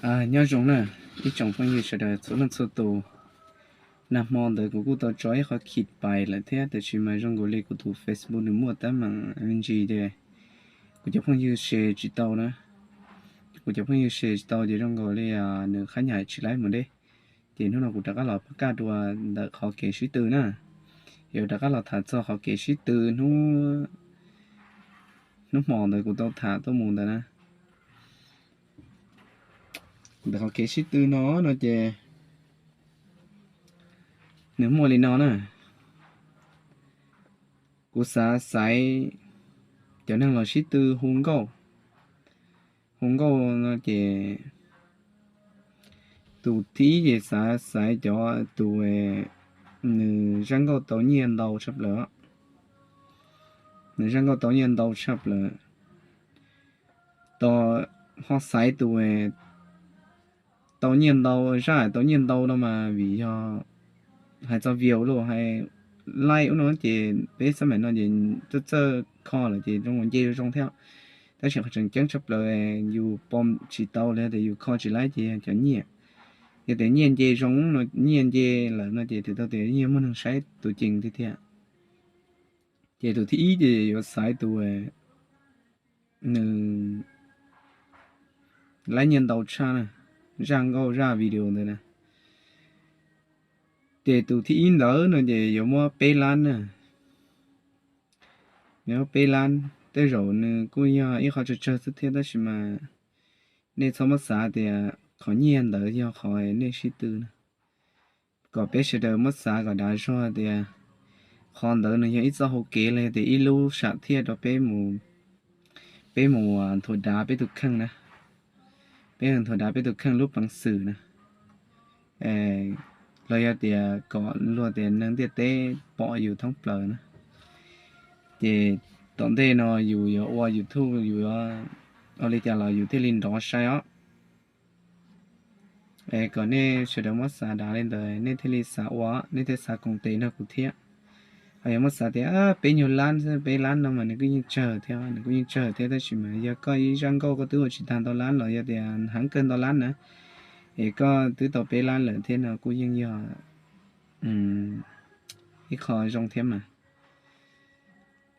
Nyob zoo na, ib tsoom phooj ywg sawv daws txhua leej txhua tus. Nag hmo ntawd kuv kuj tau tso ib qhov khib pais lawm thiab, tab sis mas zoo nkaus li kuv tus Facebook nws muaj teeb meem me ntsis ces kuv cov phooj ywg share tsis tau na. Kuv cov phooj ywg share tsis tau ces zoo nkaus li nws qhab nyam tsis laib mus deb. Ces hnub no kuv rov qab los pab kaj dua ntawm qhov kev sib tw na. Yuav rov qab los tham txog qhov kev sib tw hnub hmo ntawd kuv tau tham tuaj mus ntawd na. Ntawm qhov kev sib tw no no ces nws muaj li no na. Kuv xav xaiv cov neeg los sib tw hu nkauj. Hu nkauj no ces tus thib ib ces xav xaiv cov tus nws zaj nkauj tau nyiaj ntau tshaj plaws. Nws zaj nkauj tau nyiaj ntau tshaj plaws. Tos ho xaiv tus tau nyiaj ntau, zaj tau nyiaj ntau no mas vim yog hais txog view los hais like ub no ces peb xab maim no ces txawj txawj kho lawm ces zoo nce zoo thiab. Tab sis qhov tseem ceeb tshaj plaws yus pom tsis tau los yog tias yus kho tsis laib ces yog cov nyiaj. Yog tias nyiaj nce zoo no, nyiaj nce lawm no ces tus tau tias yeej muaj neeg saib tus ceev tiag tiag. Ces tus thib ib ces yuav xaiv tus nws laib nyiaj ntau tshaj na, zaj nkauj zaj video ntawd na. Ces tus thib ib ntawd no ces yuav muab peb lab na. Yuav muab peb lab, tej zaum nws kuj yog ib qho tsawg tsawg xwb thiab tab sis mas nej txhob muab xav tias qhov nyiaj ntawd yog qhov nej sib tw na. Kom peb sawv daws muab xav kom dav zog tias qhov ntawd nws yog ib txoj hau kev los yog tias ib lub sam thiaj rau peb mus, peb mus nthuav dav peb tus kheej na. Peb nthuav dav peb tus kheej lub peev xwm na. Los yog tias kom luag tias neeg ntiaj teb pom yus thoob plaws na. Ces tom ntej no yus yuav ua YouTube yus yuav ua li cas los yus thiaj li nrov sai os. Es kom nej sawv daws muab xav dav li ntawd nej thiaj li xav ua, nej thiaj xav koom tes nrog kuv thiab. Ho yog muab xav tias peb nyuag lab xwb, peb lab no mas nws kuj yeej tsawg thiab, nws kuj yeej tsawg thiab tab sis mas yog koj ib zaj nkauj koj twb ua tsis tag ntau lab los yog tias heev kawg ntau lab na, es koj twb tau peb lab lawm thiab no kuj yeej yog ib qho zoo thiab mas.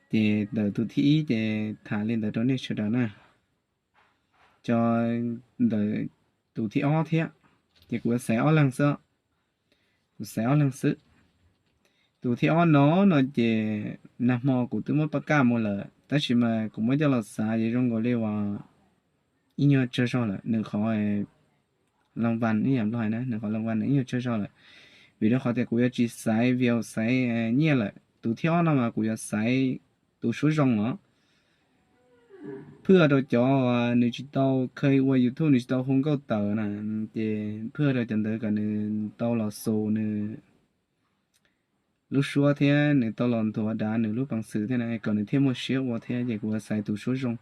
Ces ntawm tus thib ib ces tham li ntawd rau nej sawv daws na. Cov ntawm tus thib ob thiab, ces kuv xaiv ob leeg xwb. Kuv xaiv ob leeg xwb. Tus thib ob no no ces nag hmo kuv twb muab pab kaj mus lawm tab sis mas kuv muab coj los xav ces zoo nkaus li uas ib nyuag tsawg zog lawm, nws qhov loo vas ib yam nplog hais na, nws qhov loo vas nws ib nyuag tsawg zog lawm. Vim rau qhov tias kuv yuav tsis xaiv view xaiv nyiaj lawm. Tus thib ob no mas kuv yuav xaiv tus suab zoo os. Phwj rau cov uas nws tsis tau kheev ua YouTube, nws tsis tau hu nkauj tawm na, ces phwj rau cov ntawd kom nws tau los xus nws lub suab thiab nws tau los nthuav dav nws lub peev xwm thiab na, kom nws thiaj muaj siab ua thiab ces kuv xaiv tus suab zoo.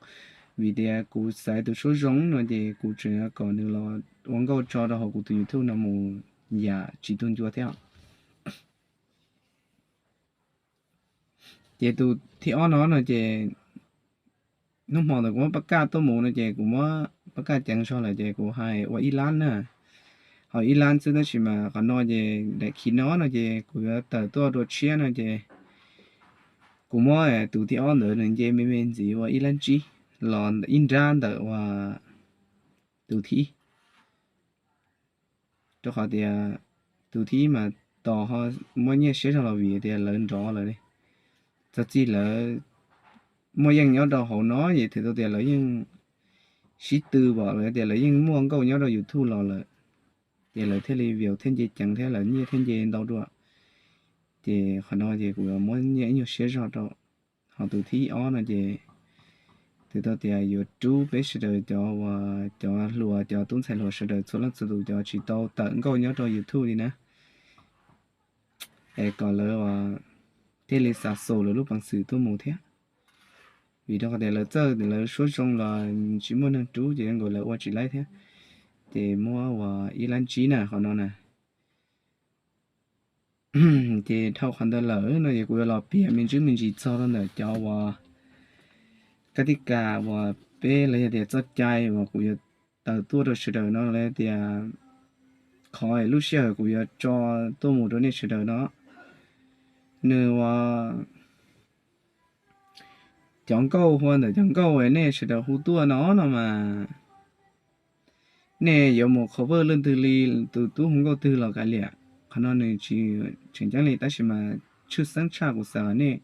Vim tias kuv xaiv tus suab zoo no ces kuv tseem yuav kom nws los ua nkauj tso rau hauv kuv tus YouTube no mus yam tsis tu ncua thiab. Ces tus thib ob no no ces hnub hmo ntawd kuv muab pab kaj tuaj mus no ces kuv muab pab kaj ceev zog lawm ces kuv hais ua ib lab na. Ho ib lab xwb tab sis mas qhov no ces daim khiv no no ces kuv yuav tawm tuaj dua tshiab no ces kuv muab tus thib ob ntawd nws nce me me ntxiv ua ib lab tsib los ib nrab ntawm uas tus thib ib. Rau qhov tias tus thib ib mas tos ho muaj nyiaj siab zog los vim tias lawv nrov lawm li. Txog txij lawv muaj yeej nyob rau hauv no ces twb tau tias lawv yeej sib tw pom lawv tias lawv yeej muaj nkauj nyob rau YouTube los lawm, ces lawv thiaj li view thiaj nce ceev thiab lawv nyiaj thiaj nce ntau dua. Ces qhov no ces kuv yuav muab nyiaj ib nyuag siab zog rau. Ho tus thib ob no ces twb tau tias yuav rub peb sawv daws cov uas cov hluas cov tub ntxhais hluas sawv daws txhua leej txhua tus cov tsis tau tawm nkauj nyob rau YouTube li na, es kom lawv thiaj li xa xus lawv lub peev xwm tuaj mus thiab. Vim rau qhov tias lawv txawj lawv suab zoo los tsis muaj neeg rub ces nkaus lawv ua tsis laib thiab. Ces muab ua ib lab tsib na qhov no na. Ces dhau qhov ntawd lawm no ces kuv yuav los piav me ntsis me ntsis txog rau ntawm cov uas kab tij kas uas peb los yog tias txoj cai uas kuv yuav tawm tuaj rau sawv daws no, los tias qhov lub sij hawm kuv yuav tso tuaj mus rau nej sawv daws no, nws ua cov nkauj, hu ua ntawm cov nkauj nej sawv daws hu tuaj no no mas nej yuav mus cover leej twg li, tus tub hu nkauj twg los kav liam. Qhov no nws tsis tseem ceeb li, tab sis mas tshwj xeeb tshaj kuv xav kom nej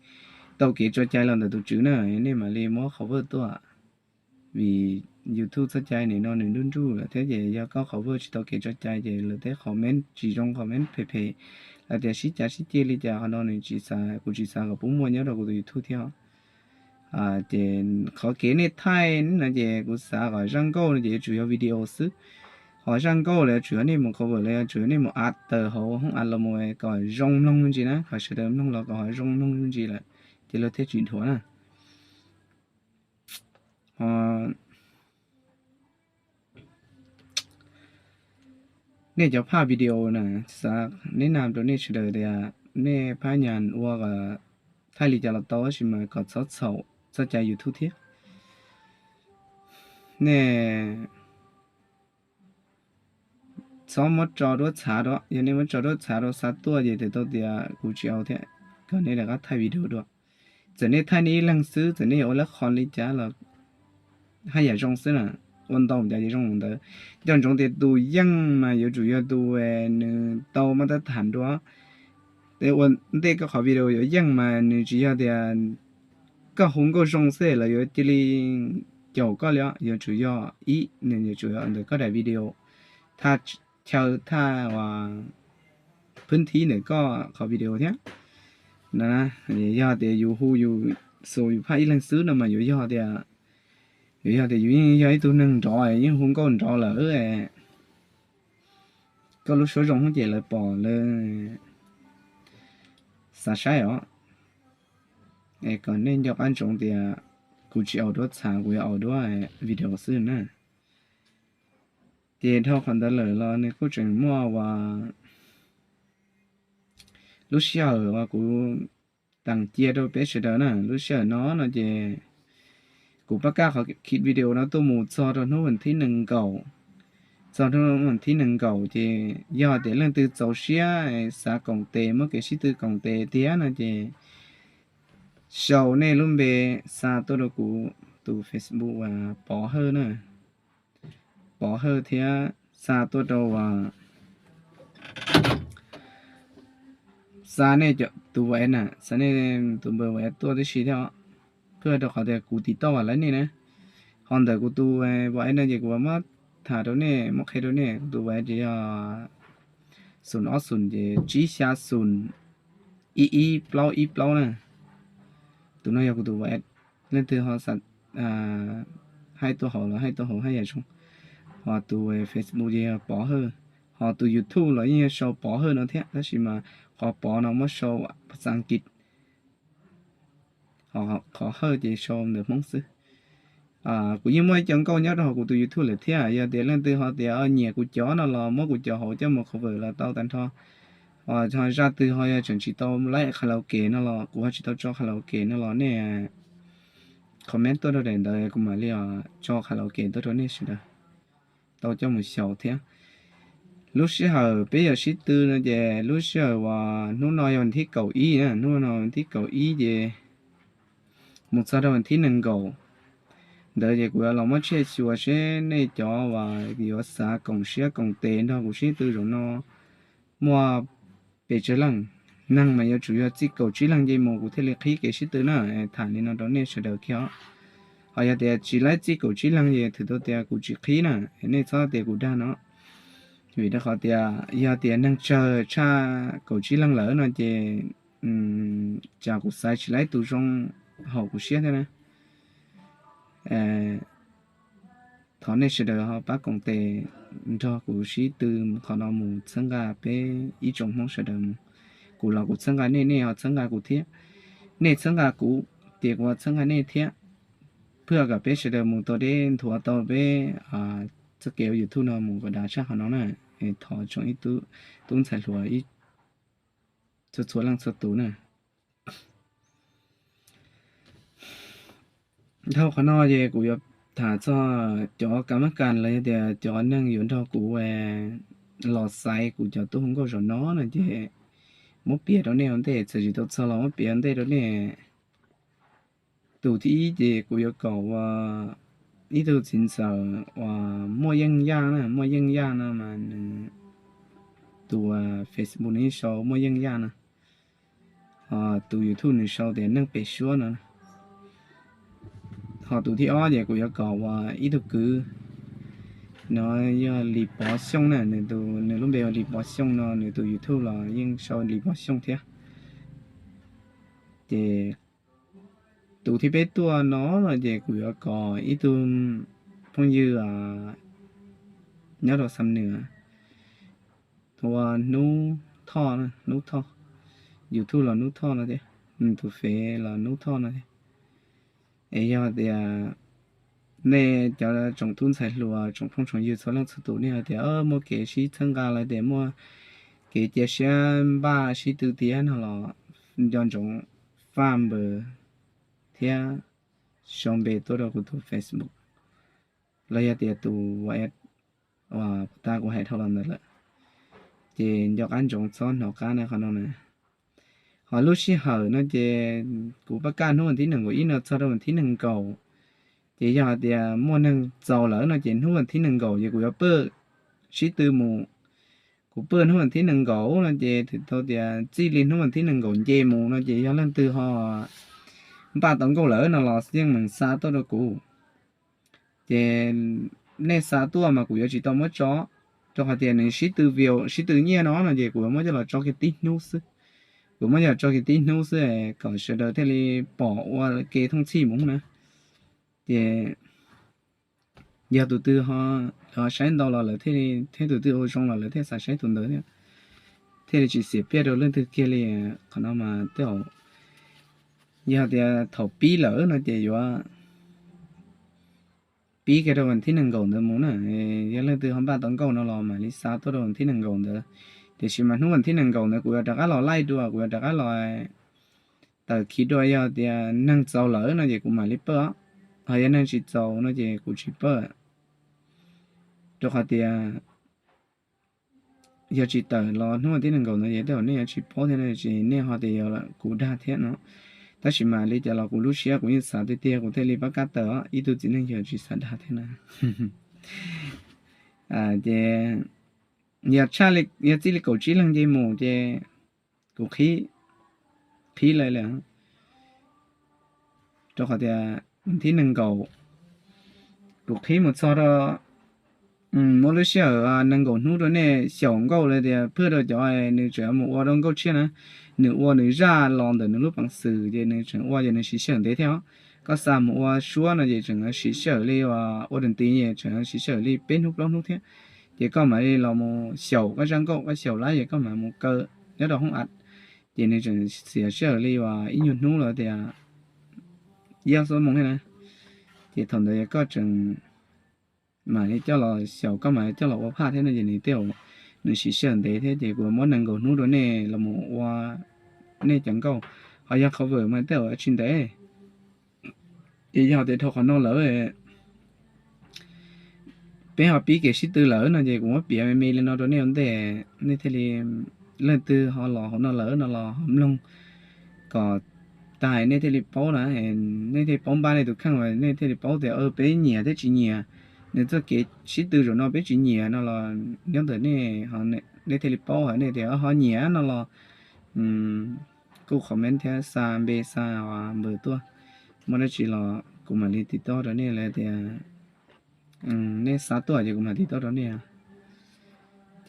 tau kev tso cai los ntawm tus tswv na, nej mam li muab cover tuaj. Vim YouTube txoj cai nim no nws nruj nruj lawm thiab, ces yog koj cover tsis tau kev tso cai ces lawv tej comment tsis zoo, comment phem phem, lawv tias sib cav sib ceg li cas, qhov no nws tsis xav, kuv tsis xav kom puab muaj nyob rau kuv tus YouTube thiab. Ces qhov kev nej thaij no ces kuv xav kom zaj nkauj no ces yuav tsum yog video xwb. Ho zaj nkauj los yuav tsum yog nej mus cover los yuav tsum yog nej mus a taws hauv hoob a los mus kom zoo mloog me ntsis na, kom sawv daws mloog los kom ho zoo mloog me ntsis lawm, ces lawv thiaj tsis dhuav na. Nej cov phaj video na, xav neb nam rau nej sawv daws tias nej phaj nyas ua thaij li cas los tau, tab sis mas kom txhob txhaum txoj cai YouTube thiab. Nej txhob muab tso duab txhav rau, yog nej muab tso duab txhav rau xa tuaj ces tau tias kuv tsis au thiab, kom nej rov qab thaij video dua. Txawm nej thaij nej ib leeg xwb, txawm nej yuav ua lab qho li cas los haj yam zoo xwb na, ua ntau cas ces zoo ntawd. Nco ntsoov tias tus yeej mas yuav tsum yog tus nws tau maj tab tham dua. Ua ntej koj qhov video yuav yeej mas nws tsis yog tias koj hu nkauj zoo xwb los yuav cia li caum koj li os, yuav tsum yog ib, nws yuav tsum yog ntawm koj daim video thaj chaw thaj phwb thib ntawm koj qhov video thiab. Yog tias yus hu yus xus yus phaj ib leeg xwb no mas yuav yog tias, yuav yog tias yus yeej yog ib tug neeg nrov, yeej hu nkauj nrov lawm, koj lub suab zoo ces lawv pom lawv xav saib os. Es kom nej nco qab ntsoov tias kuv tsis au duab txhav, kuv yuav au duab video xwb na. Ces dhau qhov ntawd lawm los nws kuj tseem muaj uas lub sij hawm uas kuv teem cia rau peb sawv daws na, lub sij hawm no no ces kuv pab kaj qhov video no tuaj mus txog rau hnub vas thib nees nkaum. Txog hnub vas thib nees nkaum ces yog tias leej twg txaus siab xav koom tes, muaj kev sib tw koom tes tiag no ces sau nej lub npe xa tuaj rau kuv tus Facebook uas Pov Hawj na, Pov Hawj thiab xa tuaj rau uas xa nej tus WhatsApp na, xa nej tus npawb WhatsApp tuaj tib si thiab, thiaj rau qhov tias kuv tiv tauj vam lawv nej na. Ho ntawm kuv tus WhatsApp no ces kuv muab tham rau nej, muab qhia rau nej, kuv tus WhatsApp ces yog xoom ob xoom ces tsib xya xoom ib ib plaub ib plaub na. Tus no yog kuv tus WhatsApp, leej twg ho xav haij tuaj hauv los haij tuaj hauv haj yam zoo. Ho tus Facebook ces yog Pov Hawj, ho tus YouTube los yeej yog sau Pov Hawj no thiab, tab sis mas qhov Pov no muab sau phas xas Askiv, ho qhov Hawj ces sau ntawm Hmoob xwb. Kuv yeej muaj ib co nkauj nyob rau hauv kuv tus YouTube lawm thiab, yog tias leej twg ho tias nyiam kuv cov no los muab kuv cov hauv coj mus cover los tau tag nrho. Ho zaj twg ho yog tseem tsis tau laib karaoke no los kuv ho tsis tau tso karaoke no los nej comment tuaj rau daim ntawd kuv mam li tso karaoke tuaj rau nej sawv daws tau coj mus xyaum thiab. Lub sij hawm peb yuav sib tw no ces lub sij hawm uas hnub no yog vas thib kaum ib, hnub no vas thib kaum ib ces mus txog rau vas thib nees nkaum ntawd ces kuv yuav los muab tsiaj xyuas seb nej cov uas yuav xav koom siab koom tes nrog kuv sib tw zaum no muaj pes tsawg leej. Neeg mas yuav tsum yog txij kaum tsib leeg nce mus kuv thiaj li qhib kev sib tw na. Tham li no rau nej sawv daws kiag os. Ho yog tias tsis laib txij kaum tsib leeg ces thwm tau tias kuv tsis qhib na, nej txhob tias kuv dag no. Vim rau qhov tias yog tias neeg tsawg tshaj kaum tsib leeg lawm no ces tsam kuv xaiv tsis laib tus zoo haum kuv siab thiab na. Thov nej sawv daws ho pab koom tes nrog kuv sib tw qhov no mus txhawb nqa peb ib tsoom Hmoob sawv daws mus. Kuv los kuv txhawb nqa nej, nej ho txhawb nqa kuv thiab. Nej txhawb nqa kuv, ces kuv ho txhawb nqa nej thiab. Phwj kom peb sawv daws mus tau deb, nthuav tau peb txoj kev ua YouTube no mus kom dav tshaj qhov no na. Thov tsoom ib tub ntxhais hluas ib txhua txhua leej txhua tus na. Dhau qhov no ces kuv yuav Tham txog cov kam mab kas los yog tias cov neeg yuav nrog kuv los xaiv kuv cov tub hu nkauj zaum no no ces muab piav rau nej ua ntej, txawm tsis tau txog los muab piav ua ntej rau nej. Tus thib ib ces kuv yuav kom ua ib tug txiv ntxawm uas Muaj Yeej Yaj na, Muaj Yeej Yaj no mas nws tus Facebook nws sau Muaj Yeej Yaj no, ho tus YouTube nws sau tias Neej Pem Suab no. Ho tus thib ob ces kuv yuav kom ua ib tug kwv no yog Lis Pov Xyooj na, nws lub npe ua Lis Pov Xyooj no, nws tus YouTube los yeej sau Lis Pov Xyooj thiab. Ces tus thib peb tuaj no no ces kuv yuav kom ib tug phooj ywg nyob rau Xam Nws hu ua Hnub Thoj, Hnub Thoj, YouTube los Hnub Thoj no thiab, nws tus fev los Hnub Thoj no thiab. Es yog tias nej cov tsoom tub ntxhais hluas, tsoom phooj tsoom ywg txhua leej txhua tus nej hais tias muaj kev sib txhawb nqa los tias muaj kev cia siab npaj sib tw tiag no los nco ntsoov faj npawb thiab sau npe tuaj rau kuv tus Facebook los yog tias tus uas puag ta kuv hais dhau los ntawd lawm, ces nco qab ntsoov txhob hnov qab na qhov no na. Ho lub sij hawm no ces kuv pab kaj hnub vas thib nees nkaum ib no txog rau vas thib nees nkaum, ces yog hais tias muaj neeg txaus lawm no ces hnub vas thib nees nkaum ces kuv yuav pab sib tw mus. Kuv pab hnub vas thib nees nkaum no ces twb tau tias txij li hnub vas thib nees nkaum nce mus no ces yog leej twg ho npaj tau nkauj lawm no los yeej meem xa tuaj rau kuv. Ces nej xa tuaj mas kuv yuav tsis tau muab tso, rau qhov tias nws sib tw view sib tw nyiaj no no ces kuv yuav muab coj los tso kiag tib hnub xwb. Kuv muab coj los tso kiag tib hnub xwb kom sawv daws thiaj li pom ua ke thooj txhij mus na. Ces yog tus twg ho saib ntau los lawv thiaj li, thiab tus twg ua zoo los lawv thiaj xav saib tus ntawd thiab, thiaj li tsis xiam pliaj rau leej twg kiag li. Qhov no mas tej zaum yog tias thaum pib lawm no ces yuav pib kiag rau vas thib nees nkaum ntawd mus na. Yog leej twg ho npaj tau nkauj no los mam li xa tuaj rau vas thib nees nkaum ntawd. Tiam sis mas hnub vas thib nees nkaum ntawd kuv yuav rov qab los laij dua, kuv yuav rov qab los tawm khiv dua. Yog tias neeg txaus lawm no ces kuv mam li pab, ho yog neeg tsis txaus no ces kuv tsis pab. Rau qhov tias yog tsis tawm los hnub vas thib nees nkaum ntawd ces tej zaum nej yuav tsis paub thiab no ces nej ho tias yog kuv dag thiab no. Tab sis mas li cas los kuv lub siab kuv yeej xav tiag tiag kuv thiaj li pab kab tawm ib tug txiv neej yawg tsis xav dag thiab na. Ces yog tshaj, yog txij li kaum tsib leeg nce mus ces kuv qhib, qhib lawm lawm. Rau qhov tias thib nees nkaum, kuv qhib mus txog rau, muab lub sij hawm nees nkaum hnub rau nej xyaum nkauj lawm tias phwj rau cov nws tseem mus ua rau nkauj tshiab na. Nws ua nws zaj los ntawm nws lub peev xwm ces nws tseem ua ces nws siv sij hawm ntev thiab os. Koj xa mus ua suab no ces tseem siv sij hawm li ua, ua rau nti es tseem siv sij hawm li peb hnub plaub hnub thiab. Ces koj mam li los mus xyaum koj zaj nkauj, koj xyaum lawm ces koj mam mus kaw nyob rau hoob at, ces nws tseem siv sij hawm li ua ib nyuag hnub los tias ib ob xuab moos thiab na. Ces thaum ntawd yog koj tseem mam li coj los xyaum, koj mam li coj los ua phaj thiab no ces nws tej zaum nws siv sij hawm ntev thiab ces kuv muab nees nkaum hnub rau nej los mus ua nej cov nkauj. Ho yog cover mas tej zaum tsis ntev. Ces yog tias dhau qhov no lawm, peb ho pib kev sib tw lawm no ces kuv muab piav me me li no rau nej ua ntej, nej thiaj li, leej twg ho los hauv no lawm no los ho mloog kom tag nej thiaj li paub na, nej thiaj li paub npaj nej tus kheej, nej thiaj li paub tias peb nyiam thiab tsis nyiam. Nws txoj kev sib tw zaum no peb tsis nyiam no los nyob ntawm nej, nej thiaj li paub, hos nej tias ho nyiam no los kuj comment thiab xa npe xa npawb tuaj. Muaj dab tsi los kuv mam li tiv tauj rau nej, lawv tias nej xa tuaj ces kuv mam tiv tauj rau nej.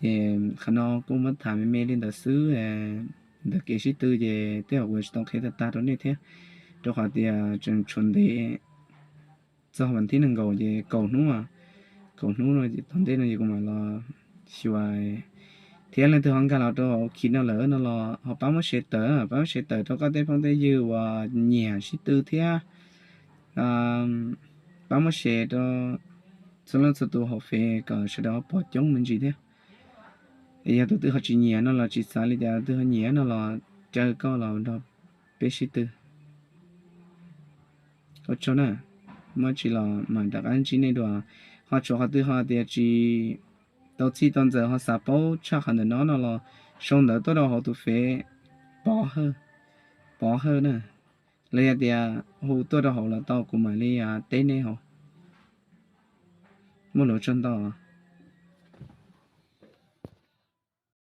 Ces qhov no kuj muab tham me me li ntawd xwb. Ntawm kev sib tw ces tej zaum kuv tsis tau qhia tag tag rau nej thiab, rau qhov tias tseem tshuav ntev txog vas thib nees nkaum ces kaum hnub, kaum hnub no tom ntej no ces kuv mam los xyuas. Thiab leej twg ho nkag los rau hauv khi no lawm no los ho pab muab share tawm, pab muab share tawm rau koj tej phooj tej ywg uas nyiam sib tw thiab pab muab share rau txhua leej txhua tus hauv Fev kom sawv daws ho pom coob me ntsis thiab. Es yog tus twg ho tsis nyiam no los tsis xav li cas, tus twg ho nyiam no los caw koj los nrog peb sib tw. Ua tsaug na. Muaj tsis los mam rov qab ntsib nej dua. Ho tshuav qhov twg ho tias tsis tau txhij tau ntxaws ho xav paub tshaj qhov ntawm no no los sau ntawv tuaj rau hauv tus fev Pov Hawj, Pov Hawj na, los yog tias hu tuaj rau hauv los tau, kuv mam li teb nej hauv. Muaj lus tsaug ntau.